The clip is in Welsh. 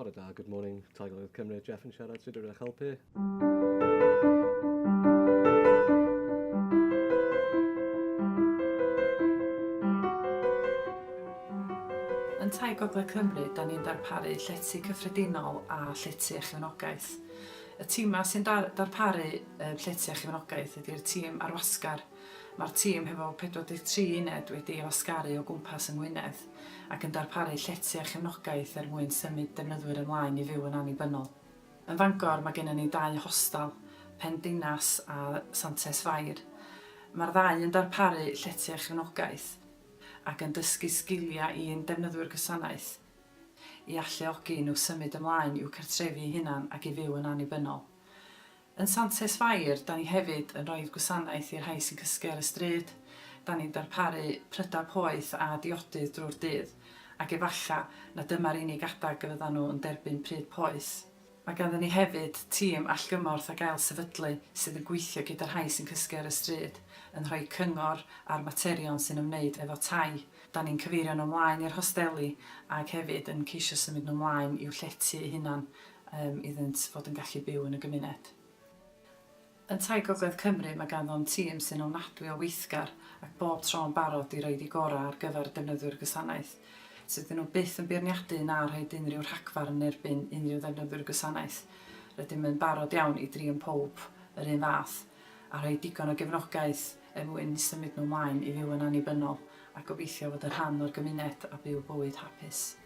Bore da, good morning, Tai Gogledd Cymru, Jeff yn siarad, sut ydw i'n eich helpu? Yn Tai Gogledd Cymru, da ni'n darparu llety cyffredinol a llety a chefnogaeth. Y tîmau sy'n dar darparu llety a chefnogaeth ydy'r tîm arwasgar. Mae'r tîm hefo 43 uned wedi ei wasgaru o gwmpas yng Ngwynedd ac yn darparu llety a chefnogaeth er mwyn symud defnyddwyr ymlaen i fyw yn annibynnol. Yn Fangor mae gennym ni dau hostel, Pen Dinas a Santes Fair. Mae'r ddau yn darparu llety a chefnogaeth ac yn dysgu sgiliau i'n defnyddwyr gwasanaeth i alluogi nhw symud ymlaen i'w cartrefi eu hunan ac i fyw yn annibynnol. Yn Santes Fair, 'da ni hefyd yn rhoid gwasanaeth i'r rhai sy'n cysgu ar y stryd. 'Da ni'n darparu prydau poeth a diodydd drwy'r dydd, ac efalla na dyma'r unig adag y fyddan nhw yn derbyn pryd poeth. Mae ganddon ni hefyd tîm allgymorth ac ail-sefydlu sydd yn gweithio gyda'r rhai sy'n cysgu ar y stryd, yn rhoi cyngor ar materion sy'n ymwneud efo tai. 'Da ni'n cyfeirio nhw ymlaen i'r hosteli ac hefyd yn ceisio symud nhw ymlaen i'w llety eu hunan yym iddynt fod yn gallu byw yn y gymuned. Yn Tai Gogledd Cymru mae ganddom tîm sy'n ofnadwy o weithgar ac bob tro yn barod i roid eu gorau ar gyfer defnyddwyr gwasanaeth. Tydyn nhw byth yn beirniadu na rhoid unrhyw rhagfarn yn erbyn unrhyw ddefnyddwyr gwasanaeth. Rydym yn barod iawn i drin pawb yr un fath a rhoi digon o gefnogaeth er mwyn symud nhw mlaen i fyw yn annibynnol a gobeithio fod yn rhan o'r gymuned a byw bywyd hapus.